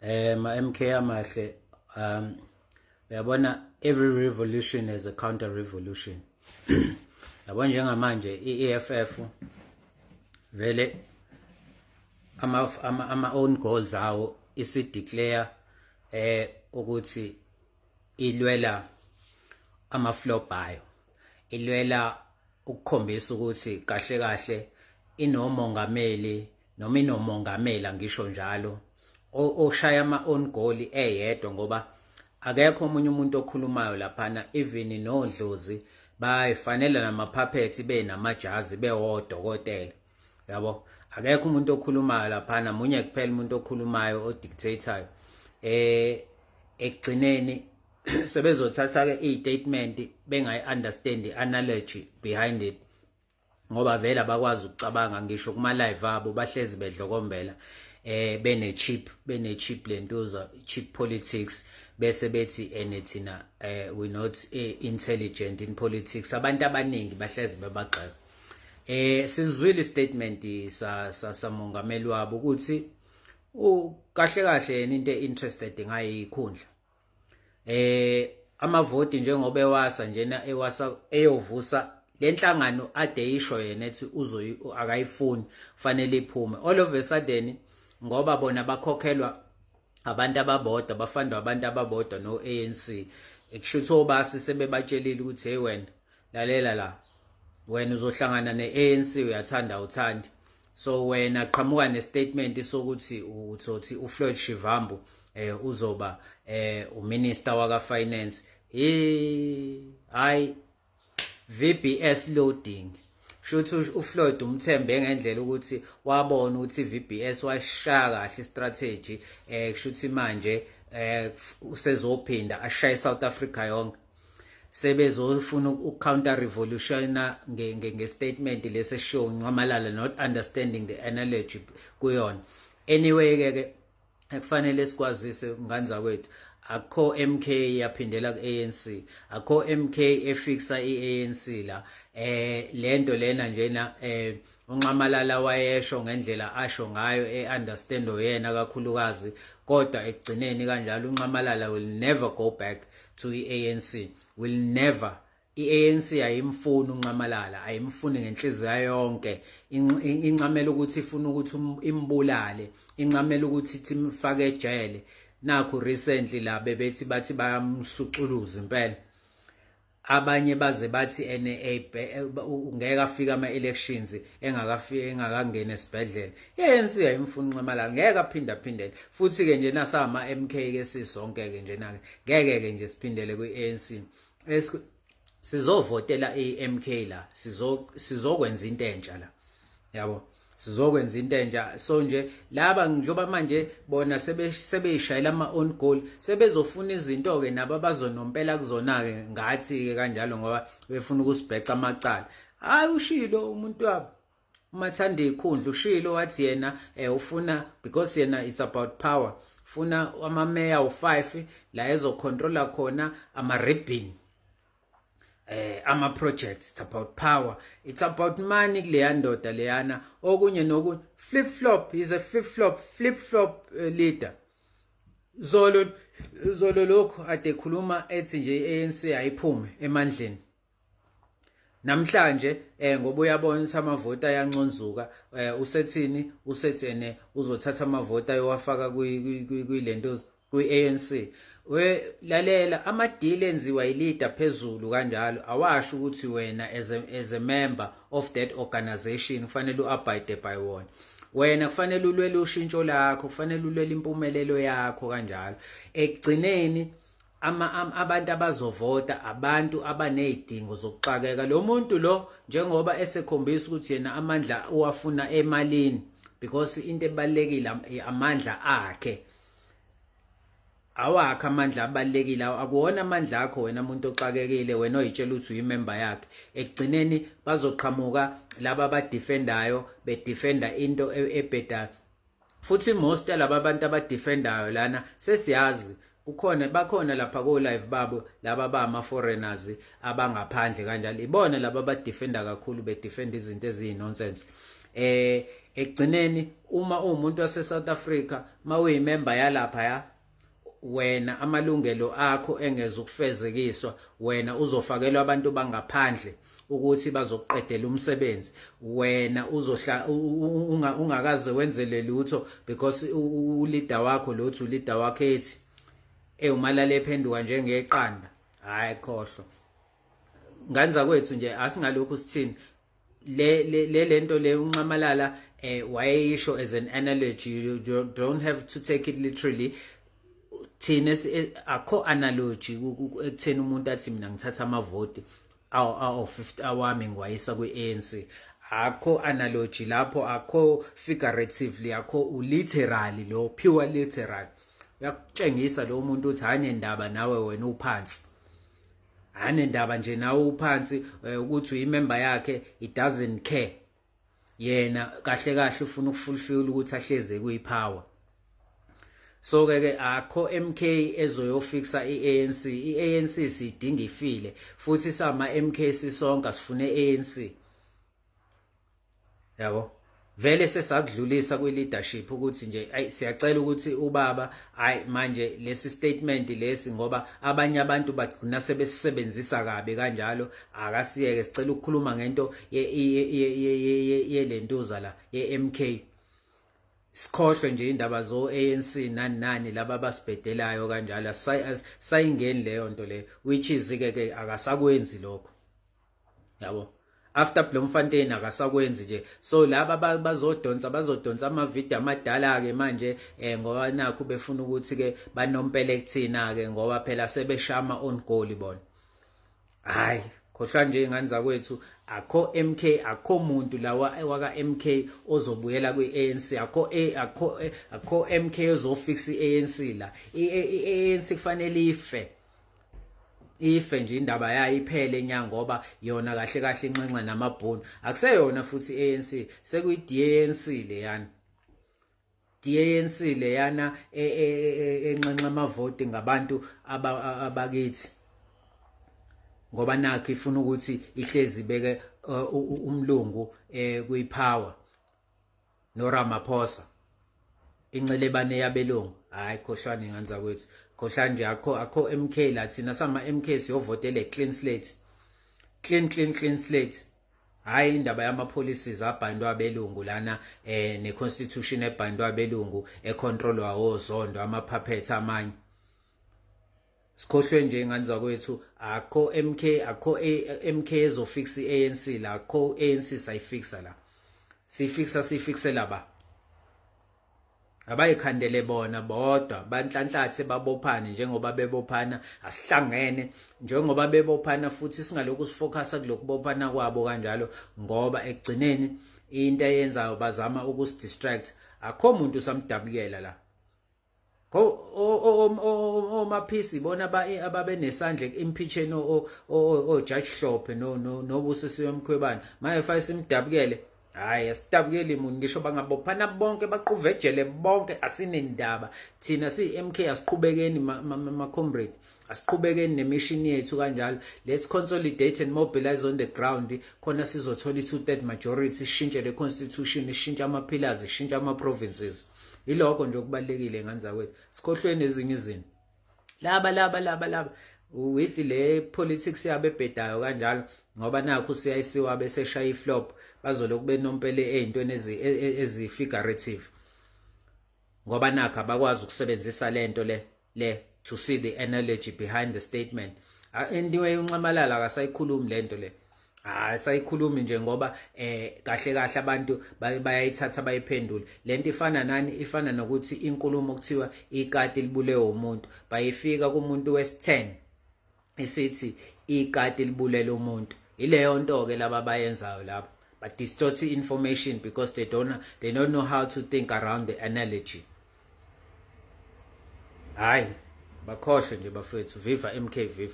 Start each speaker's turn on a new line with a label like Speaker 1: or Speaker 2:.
Speaker 1: Ma MK amahle, uyabona, every revolution is a counter revolution. Yabo, njengamanje iEFF vele ama own goals awo isi declare ukuthi ilwela ama flop ayo, ilwela ukukhombisa ukuthi kahle kahle inomongameli noma inomongamela, ngisho njalo, oshaya ama own goal eyedwa, ngoba akekho omunye umuntu okhulumayo laphana. Even nodlozi bayifanele nama-puppets, benamajazi, bewodokotela, yabo. Akekho umuntu okhulumayo laphana, munye kuphela umuntu okhulumayo odictatayo. Ekugcineni sebezothatha ke i-statement bengayi understand i-analogy behind it, ngoba vele abakwazi ukucabanga. Ngisho kuma live abo bahlezi bedlokombela, bene cheap lentuza, cheap politics, bese bethi ene thina we not intelligent in politics. Abantu abaningi bahlezi bebagxeka. Sizwile statement sa samongameli wabo ukuthi kahle kahle yena into interested ngayo ikhundla, amavoti, njengoba ewasa njena, ewasa eyovusa lenhlangano ade isho yena ethi uzoyi akayifuni, fanele iphume all of a sudden, ngoba bona bakhokhelwa abantu ababodwa, bafandwa abantu ababodwa no ANC. Ekushuthi obasi sebebatshelile ukuthi, "Hey wena, lalela la, wena uzohlangana neANC, uyathanda uthandi." So wena qhamuka nestatement sokuthi uthothi uFloyd Shivambu uzoba uminister waka finance. Hey, hayi, VBS loading. Shuthi uFloyd umthembe ngendlela ukuthi wabona ukuthi iVBS washaya kahle strategy. Kushuthi manje usezophinda ashaye South Africa yonke, sebezofuna uku-counter revolution nge-statement lesi show Nxamalala, not understanding the analogy kuyona. Anyway ke ekufanele sikwazise nganza kwethu, akukho MK yaphindela ku-ANC, akukho MK efixa iANC la. Lento lena njena, uNxamalala wayesho ngendlela asho ngayo, e-understand yena kakhulukazi, kodwa ekugcineni kanjalo uNxamalala will never go back to iANC, will never. iANC ayimfuni uNxamalala, ayimfuni ngenhliziyo yonke. Incamela ukuthi ifuna ukuthi imbulale, incamela ukuthi ithi imfake ejele. Nakho recently la bebethi bathi bayamsuculuza impela, abanye baze bathi ene ngeke afike ama elections engakafiki, engakangena esibhedlela. iANC ayimfuni uNxamalala, ngeke aphinda phindele futhi ke nje. Nasama MK ke sisonke ke nje na ngeke ke nje siphindele kwiANC. Sizovotela iMK la, sizokwenza into entsha la, yabo, sizokwenza into entsha. So nje laba, njengoba manje bona sebeyishayela ama own goal, sebezofuna izinto ke nabo abazonompela kuzona ke, ngathi ke kanjalo, ngoba befuna ukusibheca amacala. Hayi, ushilo umuntu wabo umathanda ikhundla, ushilo wathi yena ufuna, because yena it's about power, funa amameya u5 la ezocontrola khona ama ribbon, ama projects. It's about power, it's about money kuleya ndoda leyana. Okunye nokunye, flip flop, is a flip flop, flip flop leader. Zolo zolo lokho ade khuluma ethi nje iANC ayiphume emandleni. Namhlanje ngoba uyabona ukuthi amavoti ayanconzuka, usethini? Usethi ene uzothatha amavoti ayowafaka kuyilento, kwi-ANC. We lalela, ama-deal enziwa yileader phezulu kanjalo awasho ukuthi wena as a member of that organization kufanele uabide by wona. Wena kufanele ulwele ushintsho lakho, kufanele ulwele impumelelo yakho kanjalo. Ekugcineni ama abantu abazovota abantu abanezidingo zokuxakeka. Lo muntu lo, njengoba esekhombisa ukuthi yena amandla uwafuna emalini, because into ebalekile amandla akhe, awakhe amandla abalekile, akuwona amandla akho wena umuntu oxakekile, wena oyitshela ukuthi uyimember yakhe. Ekugcineni bazoqhamuka laba abadefendayo, bedefenda into ebhedayo. Futhi most yalaba abantu abadefendayo lana sesiyazi, kukhona bakhona lapha ko live babo laba ba ama foreigners abangaphandle kanjalo, ibona laba abadefenda kakhulu, bedefenda izinto eziyi nonsense. Ekugcineni uma uwumuntu wase South Africa, mawuyimember yalapha ya wena, amalungelo akho engeze ukufezekiswa. Wena uzofakelwa abantu bangaphandle ukuthi bazokuqedela umsebenzi. Wena uzohla ungakaze wenzele lutho because uleader wakho lothi uleader wakho ethi ewumalala ephenduka njengeqanda. Hayi, khohlwa, ngane zakwethu. Nje asingalokhu sithini le lento le uNxamalala wayeyisho as an analogy. You don't have to take it literally. Thina akho analogy ekutheni umuntu athi, "Mina ngithatha amavoti awu 50 awami, ngiwayisa kwi-ANC." Akho analogy lapho, akho figuratively, akho literally, lo pure literal. Uyakutshengisa lo muntu uthi anendaba nawe, wena uphansi, anendaba nje nawe uphansi, ukuthi uyimember yakhe, it doesn't care. Yena kahle kahle ufuna ukufulfill ukuthi ahleze kuyipower. So ke ke akho MK ezoyofixa iANC. iANC sidinga ifile futhi sama MK sisonke sifune ANC, yabo. Vele sesakudlulisa kwi leadership ukuthi nje ayi, siyacela ukuthi ubaba, ayi manje lesi statement lesi, ngoba abanye abantu bagcina sebesebenzisa kabi kanjalo, akasiyeke, sicela ukukhuluma ngento yelentuza la ye MK, sikhohlwe nje indaba zo ANC nani nani laba abasibhedelayo kanjalo, sayingeni leyo nto le, which is ke ke akasakwenzi lokho, yabo. After Bloemfontein akasakwenzi nje. So laba bazodonsa amavidiyo amadala ke manje, ngoba nakho befuna ukuthi ke banompele kuthina ke, ngoba phela sebeshama on goal bona. Hayi, khohlwa nje, ingane zakwethu. Akho MK, akho muntu lawa waka MK ozobuyela kwi-ANC. Akho MK ozofixa iANC la. iANC kufanele ife, ife nje, indaba yayo iphele nya, ngoba yona kahle kahle inxenxa namabhunu. Akuseyona futhi iANC, sekuyi DANC leyana, DANC leyana enxenxa amavoti ngabantu abakithi, ngoba nakho ifuna ukuthi ihlezi beke umlungu kuyipower noRamaphosa, incelebane yabelungu. Hayi, khohlwane, ingane zakwethu, khohlwa nje. Akho MK la. Thina sama MK siyovotela clean slate, clean, clean, clean slate. Hayi, indaba yama policies abhandwa abelungu lana, ne constitution ebhandwa abelungu, econtrolwa oZondo, ama puppets amanye. Sikhohlwe nje, ingane zakwethu. Akho MK, akho MK ezofixa iANC la. Akho ANC sayifixa la, sifixa, sifixela ba abayikhandele bona bodwa, banhlanhlathe, babophane njengoba bebophana. Asihlangene njengoba bebophana futhi, singalokhu sifocusa kulokubophana kwabo kanjalo, ngoba ekugcineni into eyenzayo bazama ukusidistract. Akho muntu samdabukela la. Omaphisi bona ababe nesandla impeacheni o Judge Hlophe no noBusisiwe Mkhwebane. Manje fanele simdabukele? Hayi, asidabukeli muntu. Ngisho bangabophana bonke, baquvejele bonke, asinendaba thina si MK. Asiqhubekeni, ma comrade, asiqhubekeni nemission yethu kanjalo. Let's consolidate and mobilize on the ground khona sizothola i-2/3 majority, sishintshe le constitution, ishintshe ama pillars, ishintshe ama provinces. Ilokho nje okubalekile, ngane zakwethu. Sikhohlweni ezinye izinto. Laba with le politics yabo ebhedayo kanjalo, ngoba nakho siyayisiwa bese shaya iflop, bazoloku benompele ezintweni ezi figurative, ngoba nakho abakwazi ukusebenzisa lento le to see the analogy behind the statement. Anyway, uNxamalala akasayikhulumi lento le, hayi, sayikhulumi nje, ngoba kahle kahle abantu bayayithatha bayiphendule lento. Ifana nani? Ifana nokuthi inkulumo kuthiwa ikati libulewe umuntu, bayifika kumuntu wesi10 isithi ikati libulele umuntu. Ileyo nto ke laba bayenzayo lapho, but distort information because they don't know how to think around the analogy. Hayi, bakhohlwe nje, bafethu. Viva MK, viva!